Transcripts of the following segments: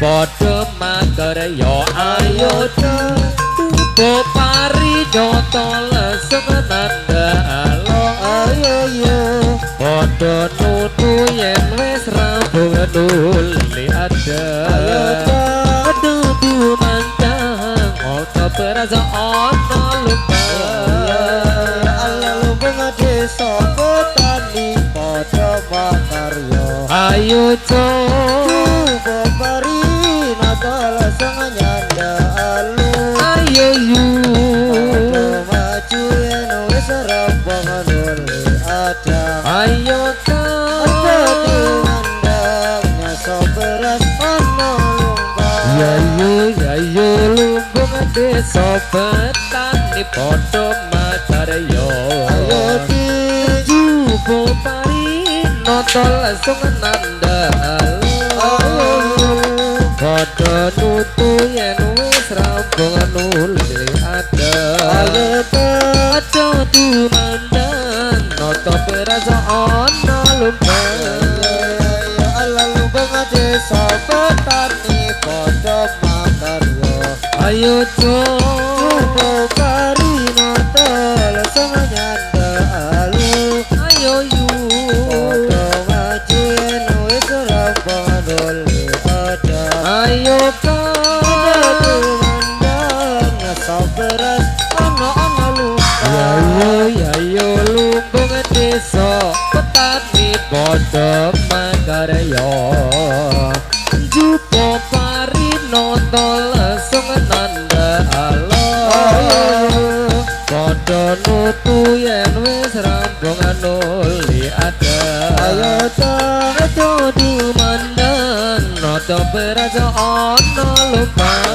Padha makarya ayo tubo pari nyoto lesung nandalo ayo yo padha nutu yen wis rampung nuli ada ayo tutu mantang oto berasa ono lupa ala lumbung desa petani padha makarya ayo tubo pari nata lesung nyandalo ayo yu padha maju yen wis rampung nuli ada ayo ayo lumbung desa petani padha makarya ayo jubo pari nata lesung nandalo padha nutu yen wis rampung nuli ada ayo padha tumandang nata berasa ana lumbung ala lumbung desa petani padha makarya ayo jubo pari nata lesung nyandalo ayo yu padha maju yen wis rampung nuli ada ayo padha tumandang nyaso beras ana ana lumbung ayo lumbung desa petani padha makarya jubo pari nata lesung nandalo padha nutu yen wis rampung nuli ada ayo padha dumandang nata berasa ana lumbung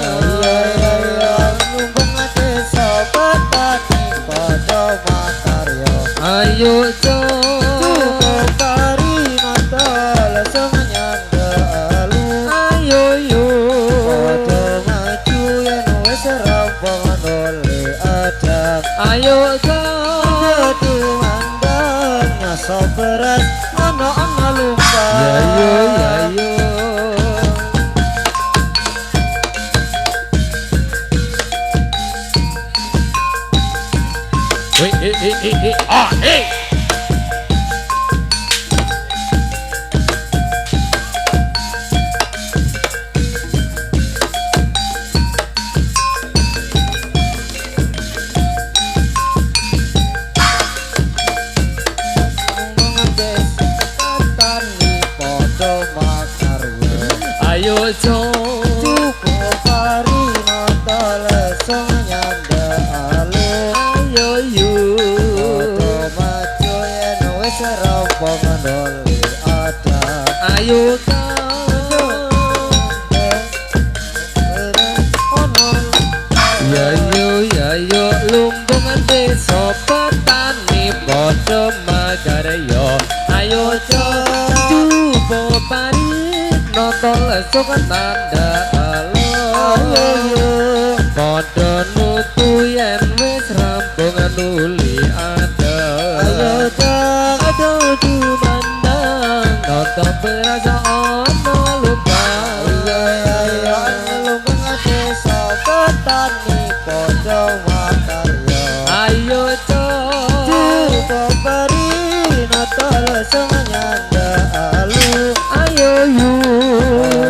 lumbung desa petani padha makarya ayo jubo pari nata lesung nyandalo ayo yo padha maju yen wis rampung nuli ada ayo tumandang nyaso beras ana ana lumbung ayo ayo Hey, hey, hey, hey, ah, hey. Ayo jubo pari nata lesung nyandalo ayo yu padha maju yen wis rampung nuli ada ayo ayo lumbung desa petani padha makarya ayo jubo pari nata lesung nandalo padha nutu yen wis rampung nuli ada ayo padha tumandang nata berasa ana lumbung ayo lumbung desa petani padha makarya ayo jubo pari nata lesung nyandalo ayo yu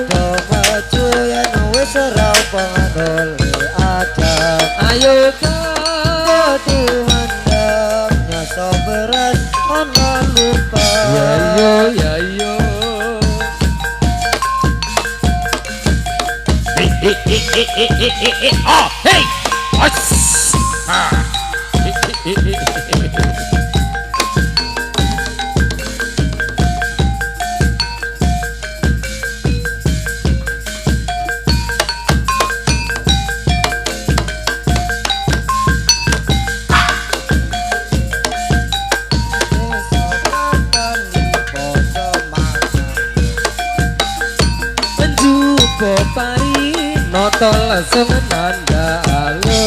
padha maju yen wis rampung nuli ada ayo tumandang nyaso beras ana lumbung ayo ayo hey hey hey hey hey hey hey ah hey ah hey hey hey hey. Jubo pari nata lesung nandalo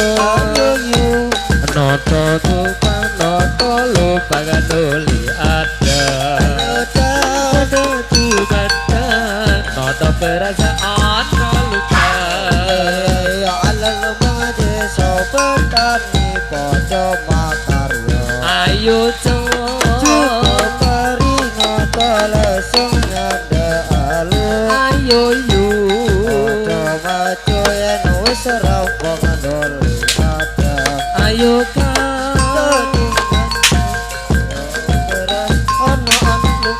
nata tumpang nata lumbang nuli ada nata tumandang nata berasa ana Ayo yu Padha maca yen wis rampung noli adang. Ayo kang Beras ana anu.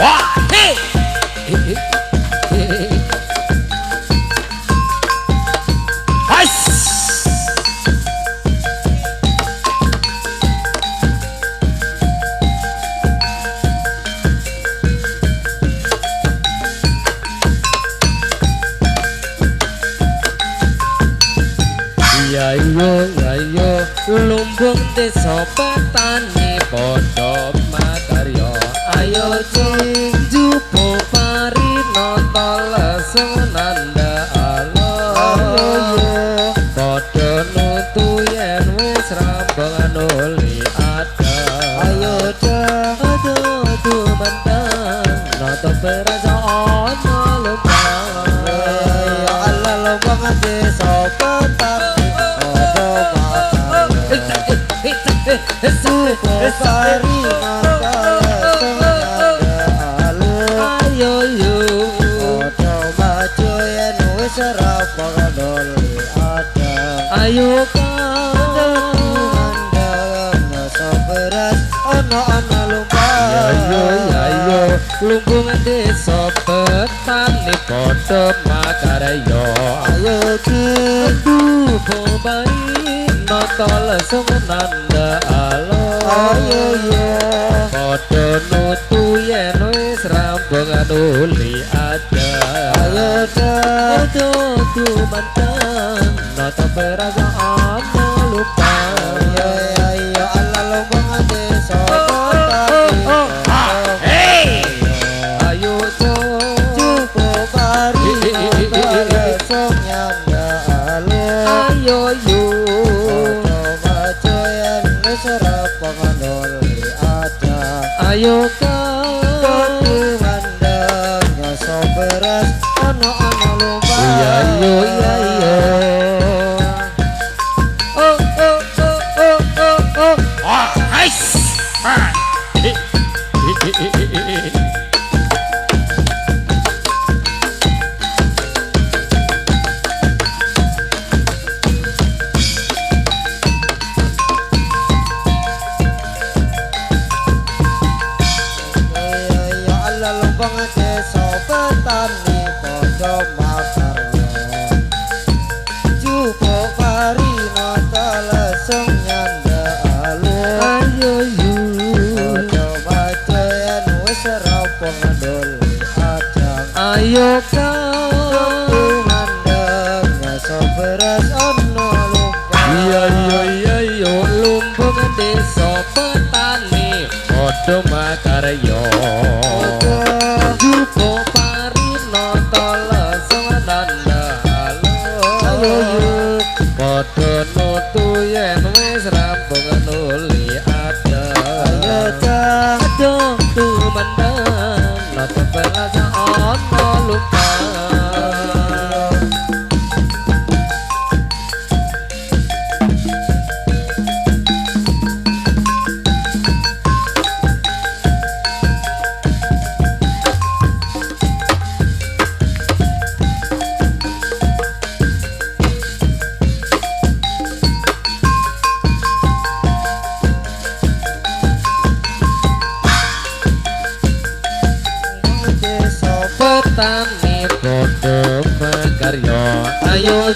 Wah, hei. Has. Ya yo ya yo lumbung desa petani padha makarya. Ayo jupo pari nata lesung nanda alon. Padha nutu yen wis rampung nuli adang. Ayo dang Aduh tumandang nata beras ana lumpang. Ya Allah lumbung desa petani padha makarya. Jupo pari nata lesung nanda alun. Ayo yo Padha maca yen wis rampung noli adang. Ayo kang Tumandang nasa beras ana ana lumpang. Ya yo ya yo lumbung desa petani padha makarya. Ayo dang Dupo bari nata lesung nanda alon. Ayo yo Padha nutu yen wis rampung nuli adang. Ayo dang Padha tumandang nata beras ana lumpang. Ya ya Allah lumbung desa petani Ah, hei. Ayo Jupo pari nata lesung nyanda alun. Ayo yo Padha maca yen wis rampung noli adang. Ayo kang Tumandang nasa beras ana ana lumpang. Ya yo ya yo. Oh oh oh oh oh oh. Ah, hais. Ah. Hi, hi, hi, hi, hi, hi. Ya Allah lumbung desa petani padha makarya. Jupo pari nata lesung nyanda alun. Ayo yo Padha maca yen wis rampung noli adang. Ayo kang Tumandang nasa beras ana lumpang. Iya iya iya yo lumbung desa petani padha makarya. Jupo pari nata lesung nanda Ayo alon. yo Padha nutu yen wis rampung nuli Ayo adang. dang Aduh tumandang nata beras ana lumpang. Desa Petani padha makarya. Ayo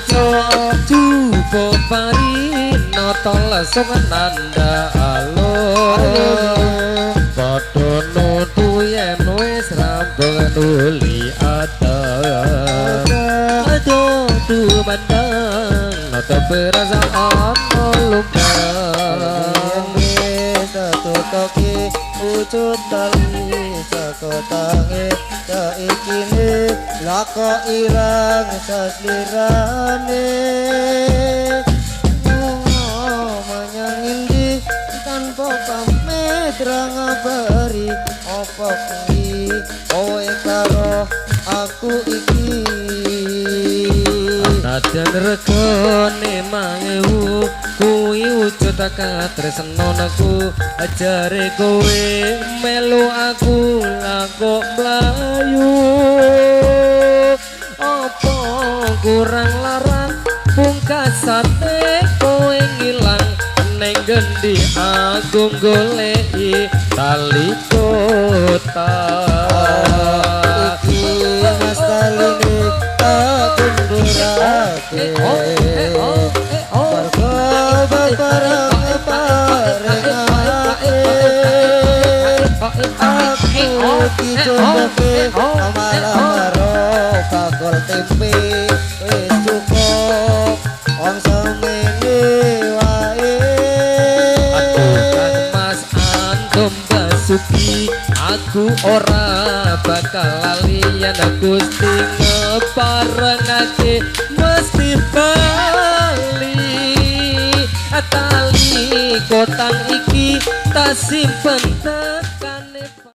jupo pari nata lesung nanda alon. Padha nutu yen wis rampung nuli adang. Aduh tumandang nata beras ana lumpang. Tutuki wujud tali sekotange saikine laka irang saslirane lunga menyang endi tanpa pamit ra ngabari apa kuwi kowe karo aku iki. Nadyan regane 1000 kuwi wujud katresnanku, jare kowe melu aku lah kok mlayu. Apa kurang larang pungkasane kowe ngilang ning ngendi aku goleki tali kota. Iki mas taline tak kundurake mergo baparang parengake aku dijodohke malah karo bakul tempe wis cukup wong semene wae. Aduh kan Mas Antum Basuki, aku ora bakal lali yen Gusti ngeparengake mesti bali. Tali kotang iki tak simpen.